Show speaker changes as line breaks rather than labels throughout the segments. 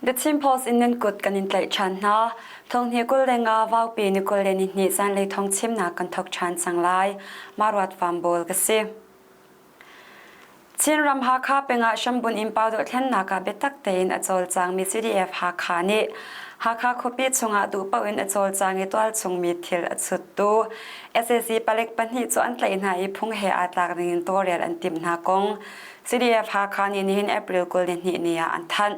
The Chin Post in nan kut kan in tlaih ṭhan hna. Thonghni 25 vaupi ni 22 zanlei thong chimnak kan thok ṭhan cang lai. Maruat Fambawl ka si. Chinram Hakha pengah hrambun in pau dohthlennak ah biatak tein a cawlcangmi CDF Hakha nih Hakha khuapi chungah duh paoh in a cawlcang i tualchungmi thil a chuttu sac palek pahnih cu an tlaih hna i phung he aa tlak dingin tawlrel an timh hna kong CDF Hakha nih nihin April 22 ni ah an thanh.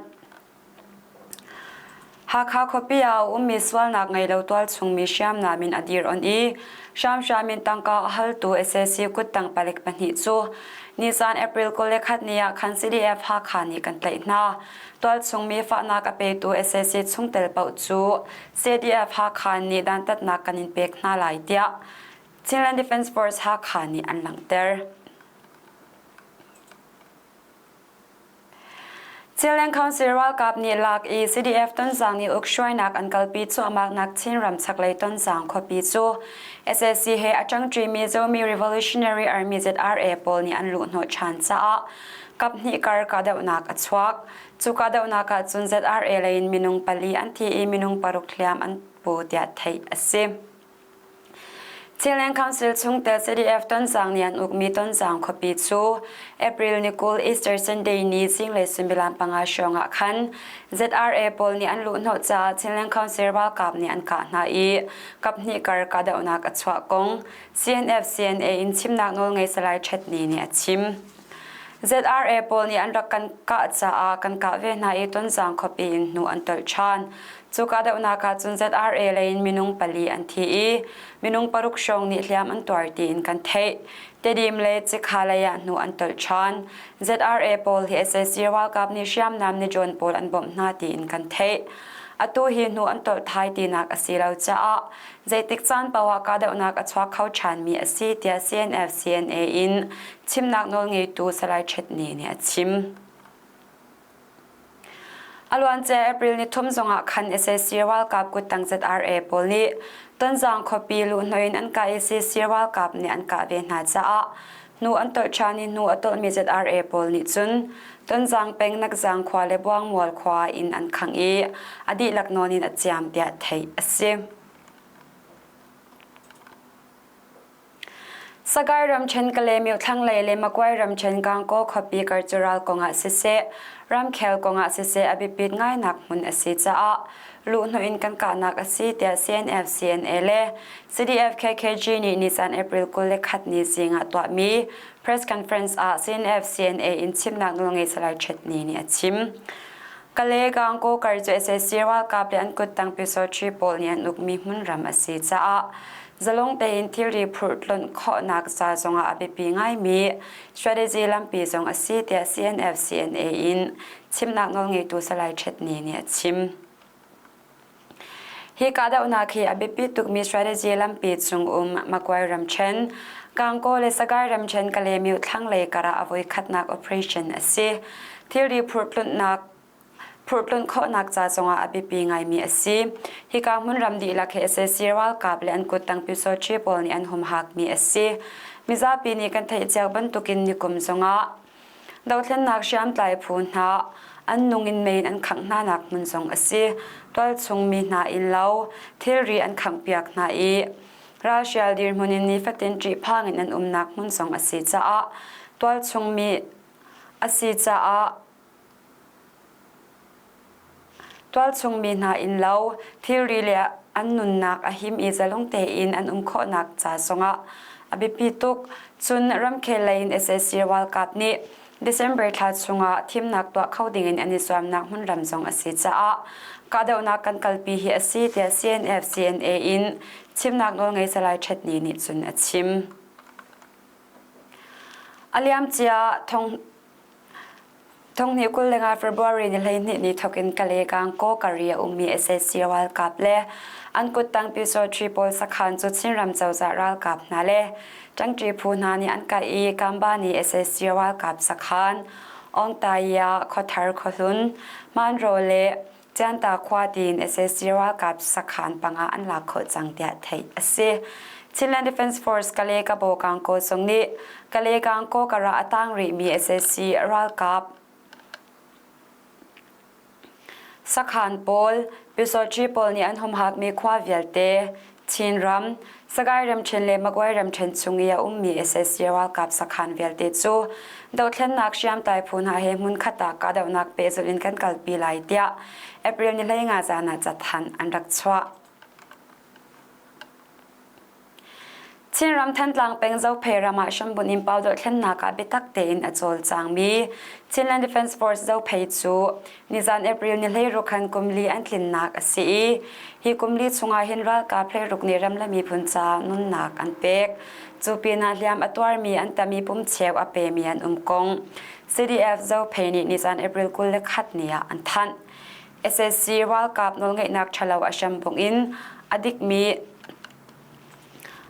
Hakha khuapi ah a ummi sualnak ngei lo tualchungmi hriamnam in a dir on i hramhram in tangka a haltu sac kuttang palik pahnih cu nizan April 21 ni ah khan CDF Hakha nih kan tlaih hna. Tualchungmi fahnak a petu sac chungtel paoh cu CDF Hakha nih dantatnak kan in pek hna lai tiah Chinland Defence Force Hakha nih an langhter. Chinland Council ralkap nih lak i CDF Tonzang nih ukhruainak an kalpi cuahmahnak Chinram chaklei Tonzang khuapi cu sac he a ṭangṭimi Zomi Revolutionary Army ZRA pawl nih an luhhnawh ṭhan caah kaphnih kar kahdohnak a chuak. Cu kahdohnak ah cun ZRA lei in minung pali an thi i minung paruk hliam an pu tiah theih a si. Chinland Council chungtel CDF Tonzang nih an ukmi Tonzang khuapi cu April ni 20 Easter Sunday ni zinglei suimilam panga hrawng ah khan ZRA pawl nih an luhhnawh caah Chinland Council ralkap nih an kah hna i kaphnih kar kahdohnak a chuah kong CNF CNA in chimnak nawlngei Salai Chet Ni nih a chim. ZRA pawl nih an rak kan kah caah kan kah ve hna i Tonzang khuapi in hnu an tolh ṭhan. Cu kahdohnak ah cun ZRA lei in minung pali an thi i minung paruk hrawng nih hliam an tuar tiin kan theih. Tedim le Cikha lei ah hnu an tolh ṭhan. ZRA pawl hi sac ralkap nih hriamnam ni drone pawl an bawmh hna tiin kan theih. Atu hi hnu an tolh thai tinak a si lo caah zeitik caan paoh ah kahdohnak a chuak kho ṭhanmi a si tiah CNF CNA in chimnak nawlngeitu Salai Chet Ni nih a chim. A luancia April ni thum zongah khan sac ralkap kuttang ZRA pawl nih Tonzang khuapi luhhnawh in an kah i sac ralkap nih an kah ve hna caah hnu an tolh ṭhan i hnu a tolhmi ZRA pawl nih cun Tonzang peng Nakzang khua le Buangmual khua in an khangh i a dihlak nawn in a ciam tiah theih a si. Sagaing ramṭhen Kalaymyo thlanglei le Magway ramṭhen Gangaw khuapi kar cu ral kongah siseh, ramkhel kongah siseh a biapit ngainak hmun a si caah luhhnawh in kan kahnak a si tiah CNF CNA le CDF KKG nih nizan April 21 ni zing ah tuahmi press conference ah CNF CNA in chimnak nawlngei Salai Chet Ni nih a chim. Kale Gangaw kar cu sac ralkap le an kuttang Pyusawṭhi pawl nih an ukmi hmunram a si caah zalong tein thilri phurhtlunh khawhnak ca zongah a biapi ngaimi strategy lampi zong a si tiah CNF CNA in chimnak nawlngeitu Salai Chet Ni nih a chim. Hi kahdohnak hi a biapi tukmi strategy lampi chung um Magway ramṭhen, Gangaw le Sagaing ramṭhen Kalaymyo thlanglei karah a voikhatnak operation a si. Thilri phurhtlunhnak phurhtlunh khawhnak ca zongah a biapi ngaimi a si. Hika hmunram dihlak hi sac ralkap le an kuttang pyusawṭhi pawl nih an humhakmi a si. Mizapi nih kan theih cia bantukin nikum zongah dothlennak hriamtlai phu hna an nung in mei in an khangh hnanak hmun zong a si. Tualchung mi hna innlo thilri an khanghpiak hna i ralhrial dirhmun in nifatin ṭihphang in an umnak hmun zong a si caah tualchung mi a si caah Tualchung mi hna innlo, thilri le an nunnak a him i zalong tein an um khawhnak ca zongah a biapi tuk. Cun ramkhel lei in sac ralkap nih December thla chungah thimnak tuah kho dingin an i zuamnak hmunram zong a si caah kahdohnak kan kalpi hi a si tiah CNF CNA in chimnak nawlngei Salai Chet Ni nih cun a chim. A liamcia thong Thonghnih 25 February ni 12 ni thawk in Kale-Gang Kawkari a ummi sac ralkap le an kuttang Pyusawṭhi pawl sakhan cu Chinram cozah ralkap hna le ṭangṭi phu hna nih an kah i Kamba nih sac ralkap sakhan Aungtaya Khuathar Khuahlun Manro le Cianta khua tiin sac ralkap sakhan panga an lak khawh cang tiah theih a si. Chinland Defense Force Kale Kabo Kangkaw zong nih Kale Kangkaw karah a tang rihmi sac ralkap Sakhan pawl, Pyusawṭhi pawl nih an humhakmi khua vialte, Chinram, Sagaing ramṭhen le Magway ramṭhen chung i a ummi sac ralkap sakhan vialte cu dohthlennak hriamtlai phu hna he hmunkhat ah kahdohnak pehzulh in kan kalpi lai tiah April ni 15 zan ah cathanh an rak chuah. Chinram Thantlang peng Zophei ram ah hrambun in pau dohthlennak ah biatak tein a cawlcangmi Chinland Defence Force Zophei cu nizan April ni 16 khan kum li an tlinnak a si i hi kum li chungah hin ralkap 16 nih ram le miphun ca nunnak an pek. Cu pinah hliam a tuarmi an tam i pumcheu a pemi an um kong CDF Zophei nih nizan April 21 ni ah an thanh. SSC ralkap nawlngeihnak ṭhalo a hrambung in a dikmi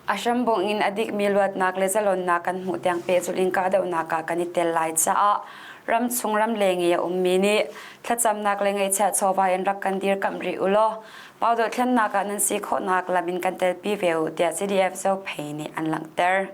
a hrambung in a dikmi luatnak le zalonnak kan hmuh tiang pehzulh in kahdohnak ah kan i tel lai caah ramchung ramleng i a ummi nih thlacamnak le ngaihchiah chawva in rak kan dirkamh rih u law pau dohthlennak ah nan si khawhnak lam in kan telpi ve u tiah CDF Zophei nih an langhter.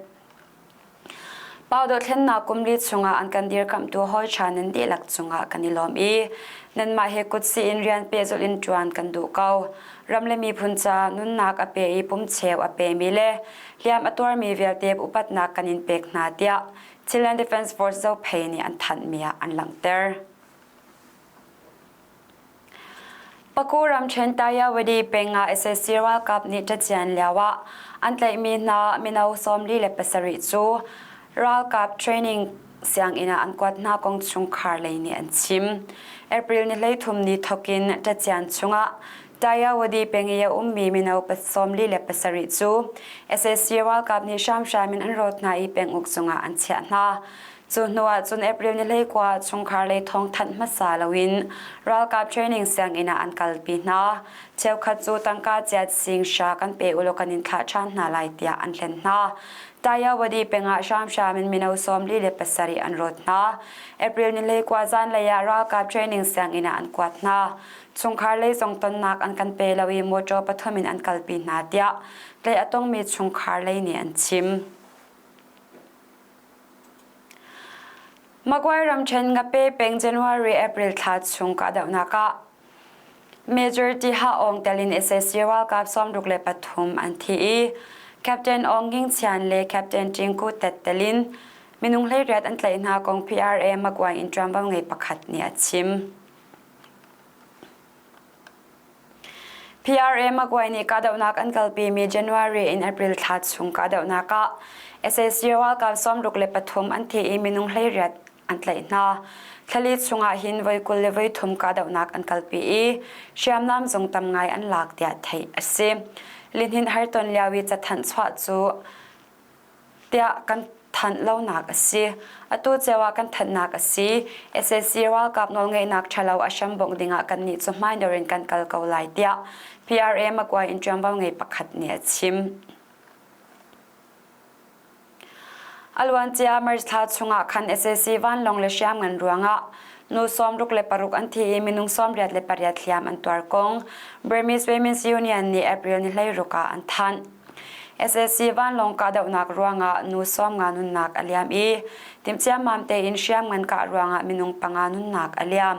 Pau dothlennak kum li chungah an kan dirkamhtu hawi ṭha nan dihlak cungah kan i lawm i nanmah he kutsih in rian pehzulh in ṭuan kan duh ko. Ram le miphun ca nunnak a pe i pumcheu a pemi le hliam a tuarmi vialte upatnak kan in pek hna tiah Chinland Defense Force Zophei nih an thanhmi ah an langhter. Paku ramṭhen Tayawadi peng ah sac ralkap nih ṭacian lio ah an tlaihmi hna mino 47 cu ralkap training sianginn ah an kuat hna kong chungkhar lei nih an chim. April ni 13 ni thawk in ṭacian chungah Tayawadi peng i a ummi mino 47 cu sac ralkap nih hramhram in an rawt hna i penguk cungah an chiah hna. Cu hnu ah cun April ni 19 chungkhar lei thawngthanh hmasa loin ralkap training sianginn ah an kalpi hna. Cheukhat cu tangka ciat sing hra kan pe ulaw kan in thlah ṭhan hna lai tiah an hlen hna. Tayawadi peng ah hramhram in mino 47 an rawt hna. April ni 19 zanlei ah ralkap training sianginn ah an kuat hna. Chungkhar lei zong tonnak an kan pe lo i motor pathum in an kalpi hna tiah tlaih a tongmi chungkhar lei nih an chim. Magway ramṭhen Ngape peng January-April thla chung kahdohnak ah Major Tiha Aung tel in sac ralkap 63 an thi i Captain Aung Ging Chian le Captain Ṭing Ku Tet tel in minung 18 an tlaih hna kong PRA Magway in ṭuanvo ngei pakhat nih a chim. PRA Magway nih kahdohnak an kalpimi January in April thla chung kahdohnak ah sac ralkap 63 an thi i minung 18 an tlaih hna. Thlali chungah hin voi 23 kahdohnak an kalpi i hriamnam zong tam ngai an lak tiah theih a si. Lihnin harton lio i cathanh chuah cu tiah kan thanh lonak a si. Atu cio ah kan thanhnak a si. Sac ralkap nawlngeihnak ṭhalo a hrambongh dingah kannih cu hmaidor in kan kal ko lai tiah PRA Magway in ṭuanvo ngei pakhat nih a chim. A luancia March thla chungah khan sac vanlawng le hriamngan ruangah nu 66 an thi i minung 88 hliam an tuar kong Burmese Women's Union nih April ni 16 ah an thanh. Sac vanlawng kahdohnak ruangah nu 50 nunnak a liam i timhciammam tein hriamngan kah ruangah minung panga nunnak a liam.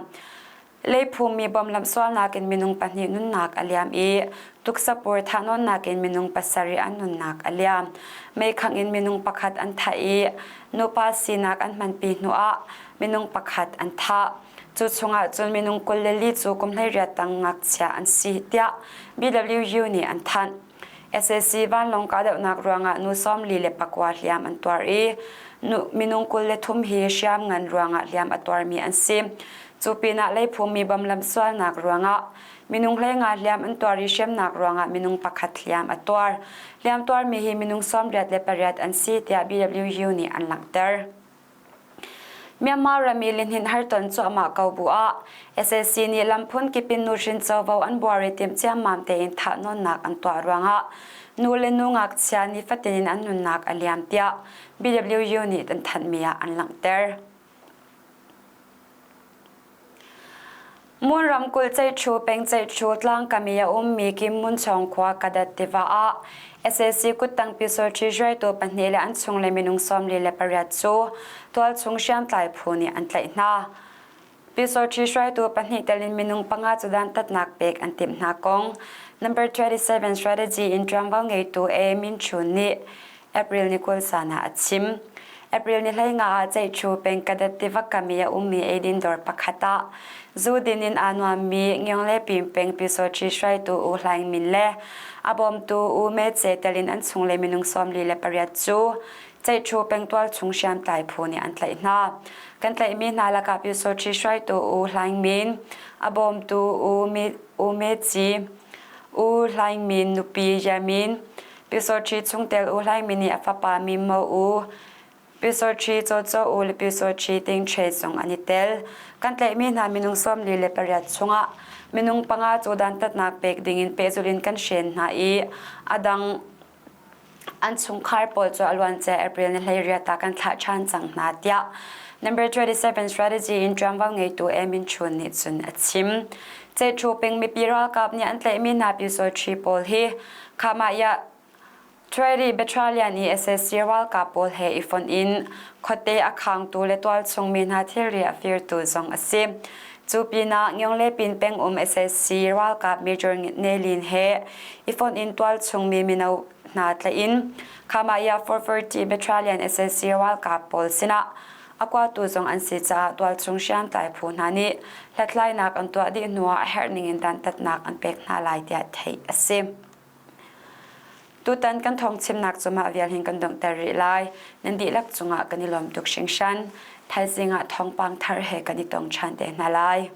Leiphummi bom lamhsualnak in minung pahnih nunnak a liam i tuksapur thahnawnnak in minung pasarih an nunnak a liam. Meikhangh in minung pakhat an thah i nupa sinak an hmanpi hnuah minung pakhat an thah. Cu chungah cun minung 24 cu kum 18 tang ngakchia an si tiah BWU nih an thanh. Sac vanlawng kahdohnak ruangah nu 49 hliam an tuar i minung 23 hi hriamngan ruangah hliam a tuarmi an si. Cu pinah leiphummi bom lamsualnak ruangah minung 15 hliam an tuar i hremnak ruangah minung pakhat hliam a tuar. Hliam tuarmi hi minung 88 an si tiah BWU nih an langhter. Myanmar ram i lihninh harton cuahmah ko bu ah sac nih lam phunkip in nuhrin covo an buar i timh ciammam tein thahnawnnak an tuah ruangah nu le nu ngakchia nifatin in an nunnak a liam tiah BWU nih an thanhmi ah an langhter. Mon ramkulh Ceihṭhu peng Ceihṭhu tlangkam i a ummi Kim Munchawng khua Kadat tiva ah sac kuttang pyusawṭhi hruaitu pahnih le an chungle minung 48 cu tualchung hriamtlai phu nih an tlaih hna. Pyusawṭhi hruaitu pahnih tel in minung panga cu dantatnak pek an timh hna kong Number 27 Strategy in ṭuanvo ngeitu A Min Chun nih April ni 20 zan ah a chim. April ni 15 ah Ceihchu peng Kadet tiva kam i a ummi eidin dawr pakhat ah zu din in aa nuammi Ngyong le Pim peng Pyusawṭhi hruaitu U Hlaing Min le a bawmtu U Me Ce tel in an chunglei minung 48 cu Ceihṭhu pengtual chung hriamtlai phu nih an tlaih hna. Kan tlaihmi hna lakah Pyusawṭhi hruaitu U Hlaing Min, a bawmtu U U Me Ci, U Hlaing Min nupi Ye Min, Pyusawṭhi chungtel U Hlaing Min i a fapa Mim Mo U, Pyusawṭhi Caw Caw U le Pyusawṭhi Ting Ṭhe zong an i tel. Kan tlaihmi hna minung 48 chungah minung panga cu dantatnak pek dingin pehzulh in kan hren hna i a dang An chungkhar pawl cu a luancia April ni 18 ah kan thlah ṭhan cang hna tiah Number 27 Strategy in ṭuanvo ngeitu Emin Chun nih cun a chim. Ceṭhu peng mipi ralkap nih an tlaihmi hna pyusawṭhi pawl hi Khamah Tready Battalion i SAC ralkap pawl he i fonh in khuate a khangtu le tualchung mi hna thilri a firtu zong a si. Cu pinah Ngyonglepin peng um SAC ralkap Major Nelin he i fonh in tualchung mi mino hna tlaih in Khamaya 440 Battalion SAC ralkap pawl sinah a kuatu zong an si caah tualchung hriamtlai phu hna nih hlathlainak an tuah dih hnuah a herh ningin dantatnak an pek hna lai tiah theih a si. Tutan kan thawngchimnak cu mah vial hin kan donghter rih lai. Nan dihlak cungah kan i lawm tuk hringhran. Thaizing ah thawngpang thar he kan i tong ṭhan te hna lai.